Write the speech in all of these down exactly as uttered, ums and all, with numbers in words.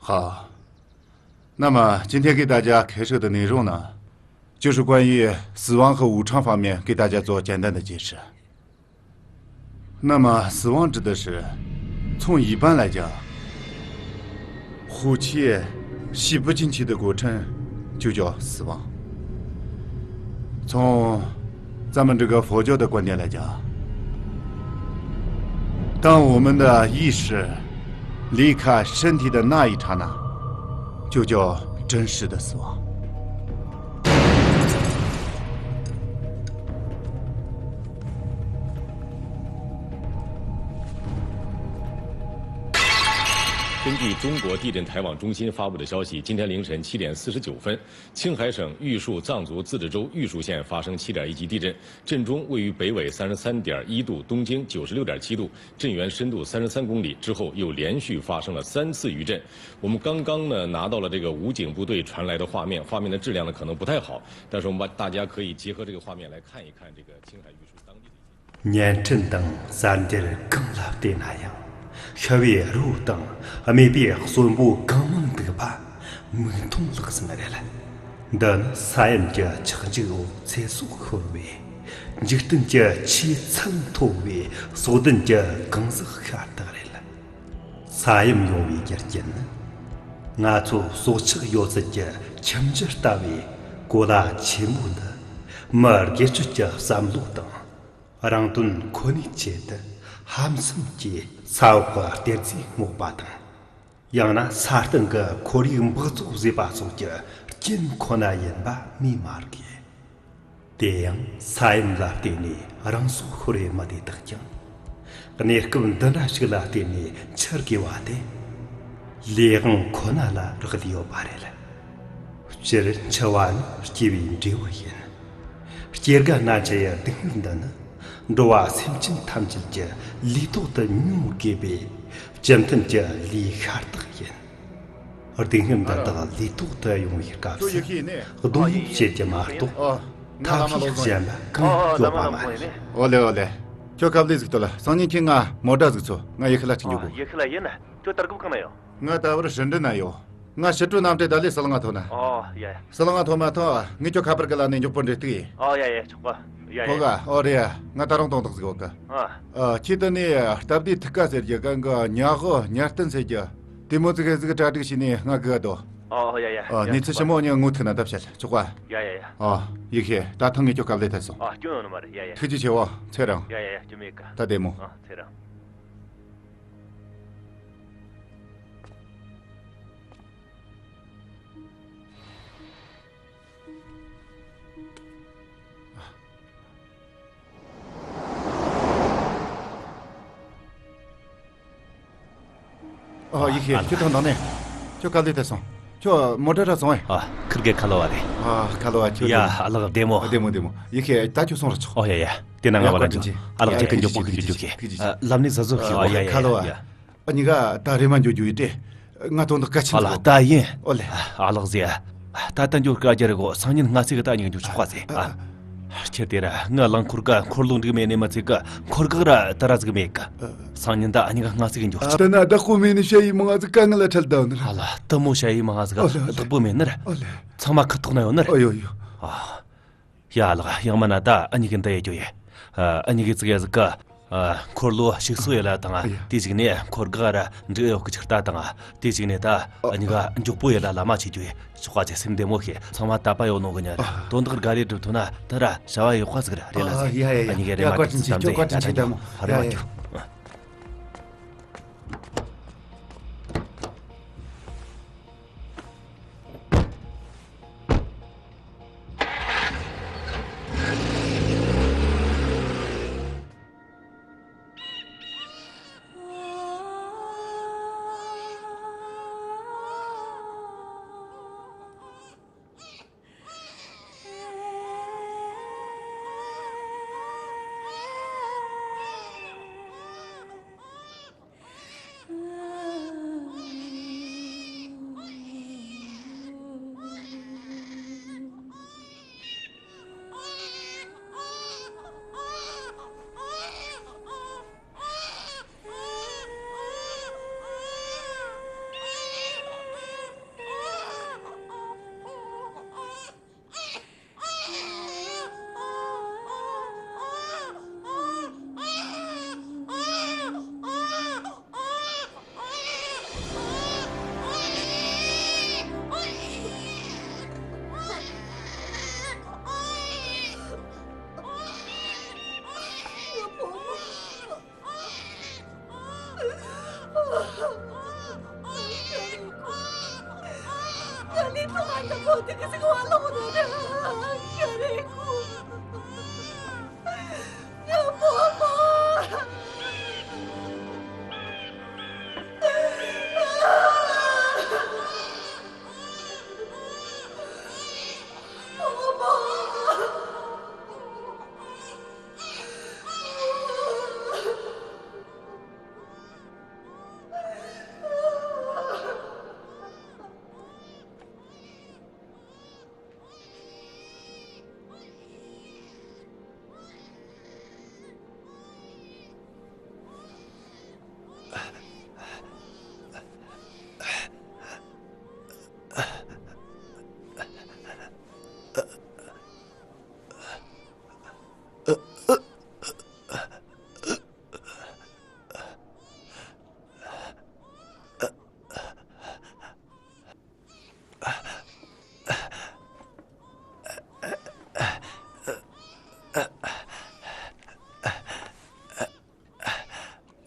好，那么今天给大家开设的内容呢，就是关于死亡和无常方面给大家做简单的解释。那么，死亡指的是从一般来讲，呼气吸不进去的过程就叫死亡。从咱们这个佛教的观点来讲，当我们的意识离开身体的那一刹那，就叫真实的死亡。根据中国地震台网中心发布的消息，今天凌晨七点四十九分，青海省玉树藏族自治州玉树县发生七点一级地震，震中位于北纬三十三点一度、东经九十六点七度，震源深度三十三公里。之后又连续发生了三次余震。我们刚刚呢拿到了这个武警部队传来的画面，画面的质量呢可能不太好，但是我们把大家可以结合这个画面来看一看这个青海玉树当地的一些。 བརྙན་འཕྲིན་དང་གསར་འགྱུར་གང་ལ་བལྟས་ན་ཡང་ཤི་བའི་རོ་དང་རྨས་པའི་གསོན་པོ་གང་མང་འདུག་པ་མིག་མཐོང་ལག་ཟིན་རེད། འདི་ནི་ས་ཡོམ་གྱི་ཆག་འཇིག་འོག་ཚེ་སྲོག་ཤོར་བའི། འཇིག་རྟེན་གྱི་ཆེས་ཚད་མཐོ་བའི་སྲོག་ལྡན་གྱི་གང་ཟག་ཤ་སྟག་རེད། ས་ཡོམ་ཡོང་བའི་རྒྱུ་རྐྱེན་ནི། ང་ཚོ་སྲོག་ཆགས་ཡོད་ཚད་ཀྱི་ཁྱིམ་རྒྱུད་ལྟ་བུའི་གོ་ལ་ཆེན་མོ་འདི་མི་སྒེར་གཅོད་ཀྱི་བསམ་བློ་དང་། རང་དོན་ཁོ་ནའི་ཆེད་དུ་ཧམ་སེམས་ཀྱིས་ས་འོག་གི་གཏེར་རྫས་སྔོག་པ་དང་། ཡང་ན་ས་སྟེང་གི་ཁོར་ཡུག་འབག་བཙོག་བཟོས་པ་སོགས་ཀྱི་རྐྱེན་ཁོ་ན་ཡིན་པ་སྨོས་མ་དགོས། དེ་ཡང་ས་ཡོམ་ལ་བརྟེན་ནས་རང་སྲོག་ཤོར་བའི་མི་དེ་དག་ཀྱང་། གནས་སྐབས་འདི་འདྲ་ཞིག་ལ་བརྟེན་ནས་འཆི་དགོས་པ་དེ། ལས་དབང་ཁོ་ན་ལ་རག་ལས་ཡོད་པ་རེད། སྤྱིར་འཆི་བ་ནི་སྐྱེ་བའི་འབྲས་བུ་ཡིན། སྐྱེ་རྒ་ན་འཆི་ཡི་སྡུག་བསྔལ་འདི་ནི་འགྲོ་བ་སེམས་ཅན་ཐམས་ཅད་ཀྱི་ལུས་ཐོག་ཏུ་མྱོང་དགོས་པའི་སྤྱི་མཐུན་གྱི་ལུས་ཤ་སྟག་ཡིན། སྡུག་བསྔལ་འདི་དག་ལུས་ཐོག་ཏུ་ཡོང་བའི་སྐབས་སུ་སྡུག་བསྔལ་བྱེད་ཀྱི་མ་གཏོགས་ཐབས་ཤེས་གཞན་པ་གང་ཡང་ཡོད་པ་མ་རེད། ཨོ་ལེ་ཨོ་ལེ། ཁྱོད་དཀའ་ལས་ཟིག་ཐོབ་ལ། སང་ཉིན་ཁྱེད་ང་མོ་ཊ་ཟིག་འཚོལ། ང་ཡུལ་ཤུལ་ལ་ཅིག་འགྱོ་དགོས། ཡུལ་ཤུལ་ལ་ཡིན། ཁྱོད་ད་སྐབས་གང་ན་ཡོད། ང་ད་བར་ཧྲིན་ཀྲིན་ན་ཡོད། ང་ཕྱི་དྲོ་གནམ་གྲུ་ད་ལས་ཟི་ལིང་ང་ཐོན་ན། ཨོ་ཡ་ཡ། ཟི་ལིང་ང་ཐོན་མ་ཐོན་ངས་ཁྱོད་ཁ་པར་གི་ལ་ནས་མགྱོགས་པོ་འབྲེལ་གཏུག་ཡིན། ཨོ་ཡ་ཡ་ཆོག་གི། ཡ་ཡ། ཨོ་རེད་ཡ། ང་ད་རུང་དོན་དག་ཟིག་ཡོད་གི། ཨ། ཁྱེད་དེ་ནས་སྟབས་བདེ་ཐུག་ཀ་ཟེར་གྱི་གང་གི་ཉ་ཧོ་ཉ་སྟན་ཟེར་གྱི་དེ་མོ་ཟིག་ཟིག་གྲ་སྒྲིག་བྱས་ནས་ང་གི་ཨ་དོ། ཨོ་ཡ་ཡ། ཨོ་ཡ་གནས་ཚུལ་ཆོག་གི། ཞིབ་མོ་ཉིན་ངོ་ཐུག་ན་ད་བཤད་ཆོག་ག། ཡ་ཡ་ཡ། ཨོ་ཡེ་ཤེས། ད་ཐེངས་ངས་ཁྱོད་དཀའ་ལས་ཐེབས་སོང་། ཨོ་སྐྱོན་ཡོད་ནི་མ་རེད། ཡ་ཡ། ཐུགས་རྗེ་ཆེའོ། ཚེ་རིང་། ཡ་ཡ་ཡ། སྐྱོན་མེད་གི། ད་བདེ་མོ། ཨོ་ཚེ་རིང་། ཨ་ཡེ་ཤེས། ཁྱོད་ཐོན་དང་ནས། ཁྱོད་དཀའ་ལས་ཐེབས་སོང་། ཁྱོད་མོ་ཊ་ར་སོང་ངས། ཨ་ཁིར་གེ་ཁ་ལོ་བ་རེད། ཨ་ཁ་ལོ་བ་ཁྱོད། ཡ་ཨ་ལགས་བདེ་མོ། བདེ་མོ་བདེ་མོ། ཡེ་ཤེས། ད་ཁྱོད་སོང་ར་ཆོག། ཨོ་ཡ་ཡ། དེ་ན་ང་བ་ལ་འགྱོ། ཨ་ལགས་ཁྱེད་ཀྱི་མགྱོགས་པོ་ཁྱོད་ཀྱི་རྒྱུགས་ཤིག། ལམ་ནས་ཟ་ཟོ་ཞིག། ཨོ་ཡ་ཡ། ཁ་ལོ་བ། ཨ་ཉི་ག་ད་རེ་མ་འགྱོ་རྒྱུ་ཡིན་ཏེ། ང་དོན་དག་གལ་ཆེན་ཨ་ལ་ད་ཡིན། ཨོ་ལེ། ཨ་ལགས་ཟེ། ད་ད་འགྱོ་དཀའ་རྒྱ་རེ་གོ། སང་ཉིན་སྔ་ཚིག་གི་ད་ཉིན་འགྱོ་ཆོག་པ་ཟེ། ཨ། ཁྱེད་དེ་ར་ང་རླངས་འཁོར་ག་འཁོར་ལོ་འགྲིག་མེད་ནས་མ་ཚིག་ག་འཁོར་གག་ར་ད་ར་ཟིག་མེད་ག། སང་ཉིན་ད་ཨ་ཉི་ག་སྔ་ཚིག་གི་འགྱོ་ཆོག། ད་ན་བདག་པོ་མེད་ནས་ཞ་ཡི་མང་ང་ཟིག་དཀའ་ངལ་ལ་འཕྲད་ད་ནི་ར། ཨ་ལ་ད་མོ་ཞ་ཡི་མང་ང་ཟིག་བདག་པོ་མེད་ནི་ར། ཨོ་ལེ། ཚང་མ་ཁ་ཐོག་ན་ཡོད་ནི་ར། ཨོ་ཡོ་ཡོ། ཨ། ཡ་ལགས། ཡང་མ་ན་ད་ཨ་ཉི་གི་འདི་ཡེ་རྒྱུ་ཡེ། ཨ་ཉི་གི་ཙིག་ཡ་ཟིག་ག་འཁོར་ལོ་ཞིག་གསོ་ཡེ་ལ་དང་། དེ་ཞིག་ནས་འཁོར་ག་ར་འདྲི་ཡོག་གི་ཆིག་ལྟ་དང་། དེ་ཞིག་ནས་ད་ཨ་ཉི་ག་མགྱོགས་པོ་ཡེ་ལ་ལ་མ་ཆེ་རྒྱུ་ཡེ། ཆོག་པ་ཆེ་སེམས་བདེ་མོ་ཤེས། ཚང་མ་དད་པ་ཡོད་ནོ་གི་ཉ་རེད། དོན་དག་ག་རེ་སྒྲུབ་ཐུབ་ན་ད་ར་བྱ་བ་ཡོག་པ་ཟིག་ར་རེད་ལ་ཟེ། ཨ་ཉི་ག་རེ་མ་དེ་ཙམ་ཟེ། ད་ད་ཉོ་ཧ་རེ་མ་རྒྱུ།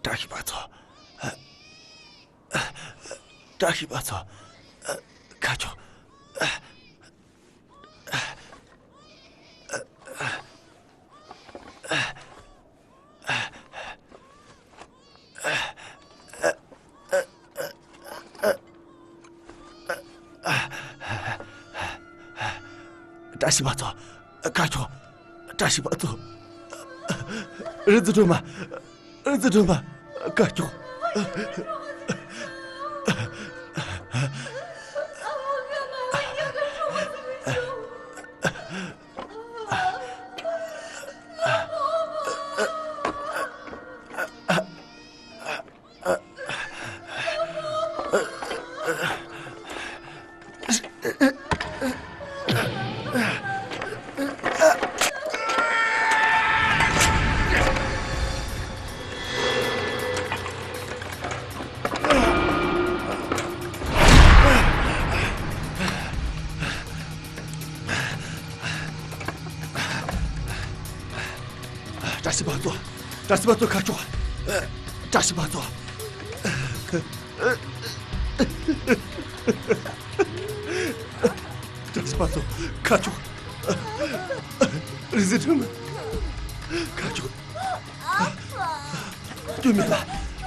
བཀྲ་ཤིས་པ་ཚོ། བཀྲ་ཤིས་པ་ཚོ། ཁ་ཆོག་བཀྲ་ཤིས་པ་ཚོ། ཁ་ཆོག་བཀྲ་ཤིས་པ་ཚོ། རི་རྫི་སྒྲོལ་མ། རི་རྫི་སྒྲོལ་མ། ཁ་ཆོག་བཀྲ་ཤིས་པ་ཚོ། བཀྲ་ཤིས་པ་ཚོ་ཁ་ཆོག་བཀྲ་ཤིས་པ་ཚོ། བཀྲ་ཤིས་པ་ཚོ་ཁ་ཆོག་རི་རྫི་སྒྲོལ་མ། ཁ་ཆོག་སྐྱོན་མེད་ལ།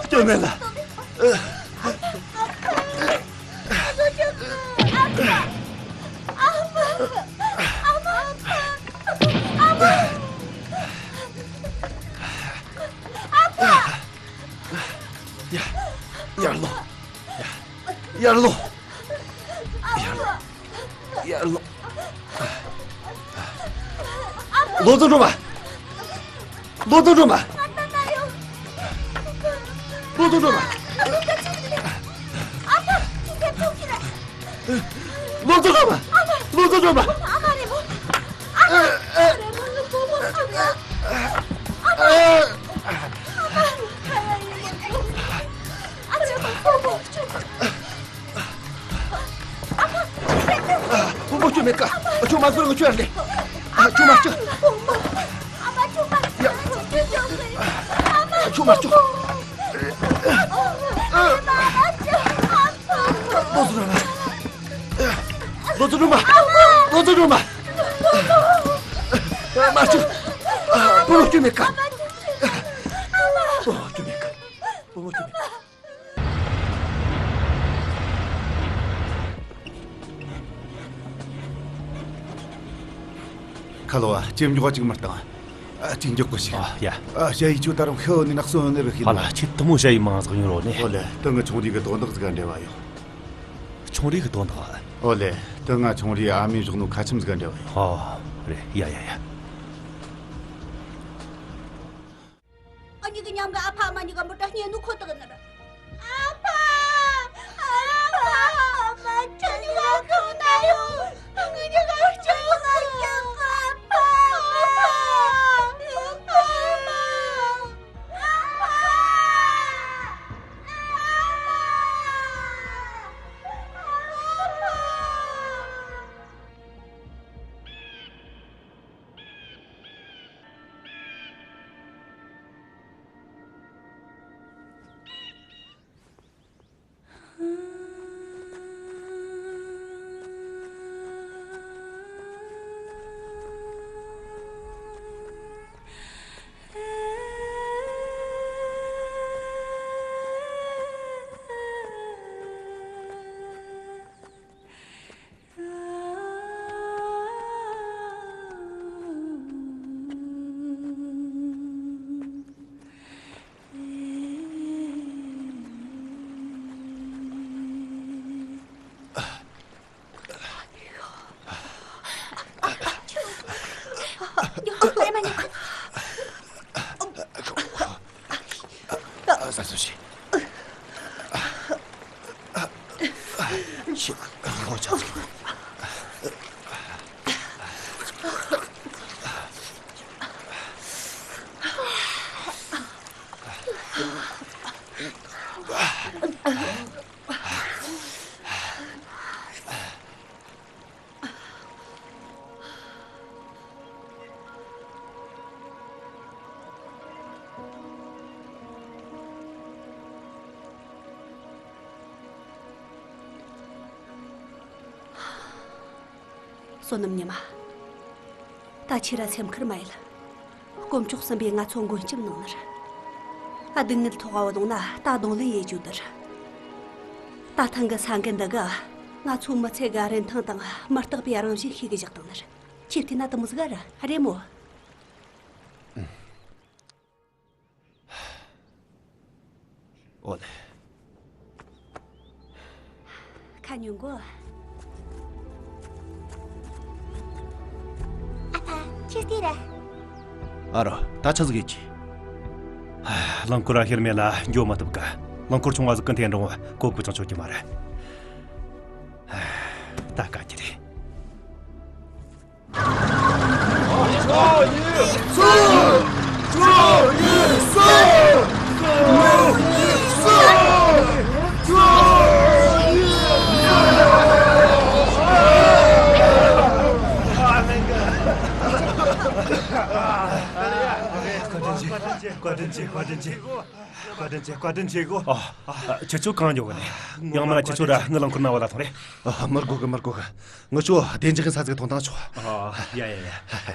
སྐྱོན་མེད་ལ། ཡར་ལོངས། ཡར་ལོངས། ཡར་ལོངས། ཡར་ལོངས། བློ་བཟང་སྒྲོལ་མ། བློ་བཟང་སྒྲོལ་མ། བློ་བཟང་སྒྲོལ་མ། བློ་བཟང་སྒྲོལ་མ། བློ་བཟང་སྒྲོལ་མ། བུ་མོ་ཁྱོད་མེད་ཀ་ཁྱོད་མ་ཟོར་ང་ཁྱོད་ལས། ཁྱོད་མ་ཁྱོད། ཁྱོད་མ་ཁྱོད། བློ་བཟང་སྒྲོལ་མ། བློ་བཟང་སྒྲོལ་མ། བློ་བཟང་སྒྲོལ་མ། མ་ཁྱོད། བུ་མོ་ཁྱོད་མེད་ཀ་བུ་མོ་ཁྱོད་མེད་ཀ་བུ་མོ་ཁྱོད་མེད་ཀ་ཁ་ལོ་བ་ཅེམ་ཉོག་གཅིག་མར་བཏང་། ཨ་གཅིག་མགྱོགས་པོ་ཞིག་ཨ་ཡ། ཨ་ཞ་ཡི་ཅུ་ད་རུང་ཤི་ནི་ནག་སོ་ནི་རི་ཧི་ཧ་ལ་ཁྱེད་དུ་མོ་ཞ་ཡི་མང་ཟག་ཡོད་རོ་ནི། ཨོ་ལེ་དུ་ང་ཆུང་རིག་གི་དོན་དག་ཟིག་ག་འབྲེལ་བ་ཡོད། ཆུང་རིག་གི་དོན་དག་ཨོ་ལེ་དུ་ང་ཆུང་རིག་ཨ་མའི་གཞོགས་ནུ་ཁ་ཆེམས་ཟིག་ག་འབྲེལ་བ་ཡོད། ཨོ་རེད་ཡ་ཡ་ཡ། ཨ་ཉི་གི་མཉམ་གི་ཨ་ཕ་ཨ་མ་གཉིས་ཀ་མི་ཏྲ་ཉེ་ནུ་ཁོ་ཐག་ནི་ར། ཨ་ཕ། ཨ་ཕ། ཨ་ཕ་ཁྱོད་གཉིས་ཀ་གང་ན་ཡོད། ང་གཉིས་ཀ་ཁྱོད་ང་གཉིས་ཀ་ཨ་ཕ། ཨ་ཕ། ཨ་ཕ། ངོ་ཅག་ཚོ། བསོད་ནམས་ཉི་མ། ད་ཁྱེད་ར་སེམས་ཁུར་མ་ཡེད། དཀོན་མཆོག་གསུམ་པས་ང་ཚོ་མགོན་སྐྱབས་གནང་ནི་རེད། ཨ། སྡུག་བསྔལ་ཐོག་བ་ལོང་ན་ད་གདོང་ལེན་ཡེད་རྒྱུ་དེ་རེད། ད་ཐེངས་གི་ས་འགུལ་འདི་གིས་ང་ཚོའི་མི་ཚེ་གི་རིན་ཐང་དང་མི་རྟག་པའི་རང་བཞིན་ཤེས་གི་བཞག་བཏང་ནི་རེད། ཁྱེད་བལྟས་ན་དེ་མོ་ཟིག་རེད། རེད་མོ། ཨོ་ལེ། ཁ་ཉོན་གོ། ཨ་ཕ། ཁྱོད་བལྟས་ར། ཨ་རོ། ད་ཆི་ཟིག་ཡེད་རྒྱུ། རླངས་འཁོར་ར་ཤེལ་མེད་ལ་འགྱོ་མ་ཐུབ་གི། རླངས་འཁོར་ཆུང་བ་ཟིག་གི་འཐེན་རུང་གོ་དགོས་ཙང་ཆོད་རྒྱུ་མ་རེད། ད་དཀའ་རྒྱུ་རེད། བཀའ་དྲིན་ཆེ། བཀའ་དྲིན་ཆེ། བཀའ་དྲིན་ཆེ། བཀའ་དྲིན་ཆེ། བཀའ་དྲིན་ཆེ་གོ། ཨ། ཁྱེད་ཚོ་གང་འགྱོ་གི་ནས། ཡང་མིན་ན་ཁྱེད་ཚོ་ར་ངའི་རླངས་འཁོར་ནང་བ་ལ་ཐོངས་རེ། ཨ། མི་དགོས་གི། མི་དགོས་གི། ངེད་ཚོ་བདེ་འཇགས་ཀྱི་ས་ཟིག་ཐོན་ཐང་ཆོག་ཨ། ཡ་ཡ་ཡ།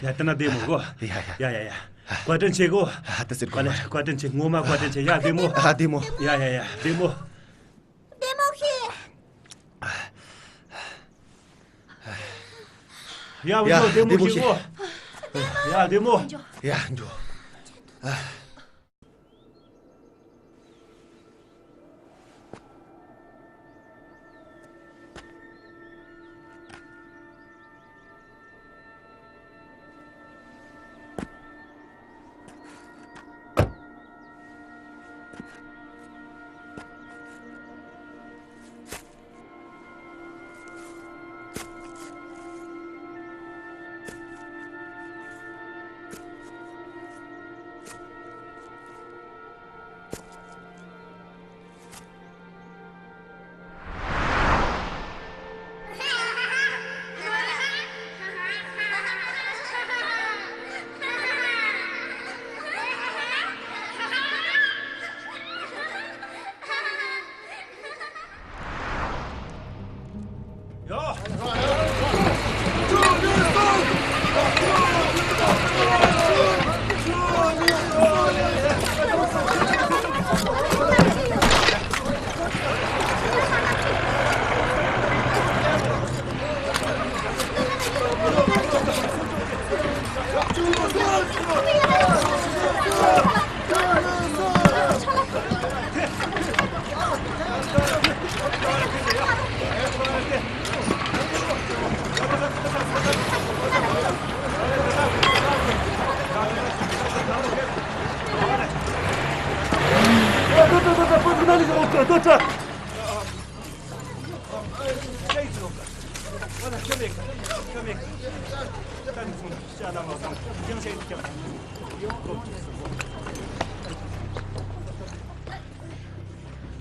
ཡ། དེ་ན་བདེ་མོ་གོ། ཡ་ཡ། ཡ་ཡ་ཡ། བཀའ་དྲིན་ཆེ་གོ། ཨ། དེ་ཟེར་གོ། ཨ་ནི་བཀའ་དྲིན་ཆེ། ངོ་མ་བཀའ་དྲིན་ཆེ། ཡ། བདེ་མོ། ཨ། བདེ་མོ། ཡ་ཡ་ཡ། བདེ་མོ། བདེ་མོ་བྱོས། ཡ། ཡ། བདེ་མོ་བདེ་མོ་བྱོས་གོ། ཡ། བདེ་མོ། ཡ། འགྱོ། ཨ།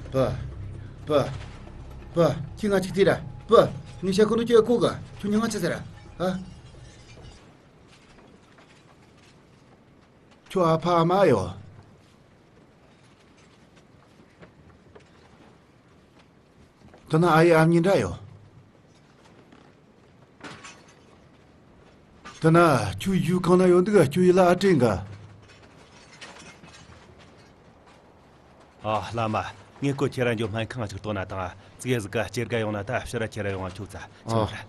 པ། པ། པ། ཁྱེད་ང་ཅིག་ལྟོས་ར། པ། ངས་བཤད་ཁོ་ནོ་ཁྱོས་གོ་ག། ཁྱོད་མྱིང་ང་ཆི་ཟེར་ར། ཨ། ཁྱོད་ཨ་ཕ་ཨ་མ་ཡོད། དེ་ན་ཨ་ཡེ་ཨ་མྱེས་འདྲ་ཡོད། དེ་ན་ཁྱོད་ཡུལ་གང་ན་ཡོད་འདུག། ཁྱོད་ཡུལ་ལ་ཨ་དྲན་ག། ཨ། བླ་མ། ངས་སྐུ་ཁྱེད་རང་འགྱོ་སྨན་ཁང་ཅིག་གཏོང་ན་དང་། ཙིག་གེ་ཟིག་ག་སྐྱེར་ག་ཡོང་ན་ད་ཕྱིར་ར་ཁྱེར་ར་ཡོང་ང་ཆོག་ཙ། ཨ། ཆུང་ར།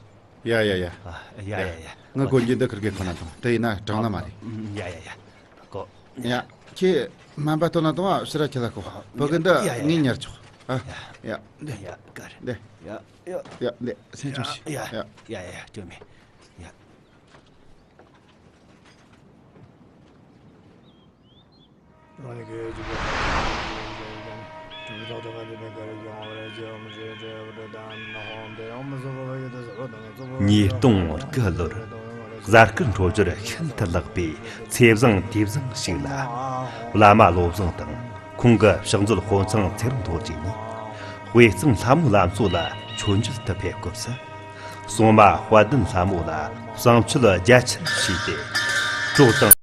ཡ་ཡ་ཡ། ཨ། ཡ་ཡ་ཡ། ངས་སྒོ་འགྱེད་འདི་ཁུར་གེ་ཁོ་ན་དང་། དེ་ཡིན་ན་གྲང་ན་མ་རེད། ཡ་ཡ་ཡ། ཀོ། ཡ། ཁྱེད་སྨན་པ་སྟོན་ན་དང་ཕྱིར་ར་ཁྱེར་ལ་ཀོ། བོད་གི་འདི། ཡ་ཡ་ཡ། ངས་ཉར་ཆོག། ཨ། ཡ། འདི། ཡ། ག་རེ། འདི། ཡ། ཡ། ཡ། འདི་སེམས་ཆུང་བྱོས། ཡ། ཡ། ཡ། ཡ། ཡ། སྐྱོན་མེད། ཡ། ཉིས་སྟོང་དགུ་ལོར་གཟའ་སྐར་འཕྲོད་སྦྱོར་ཤིན་ཏུ་ལེགས་པའི་ཚེས་བཟང་དུས་བཟང་ཞིག་ལ། བླ་མ་བློ་བཟང་དང་ཁོང་གི་ཕྱག་མཛོད་དཔོན་ཚང་ཚེ་རིང་རྡོ་རྗེ་གཉིས་དཔེ་གཙང་ལྷ་མོའི་ལམ་གཙོ་ལ་མཆོད་མཇལ་དུ་ཕེབས་སྐབས་སུ། སྲུང་མ་དཔལ་ལྡན་ལྷ་མོ་ལ་བསང་མཆོད་རྒྱ་ཆེར་བྱས་ཏེ། གྲོགས་དང་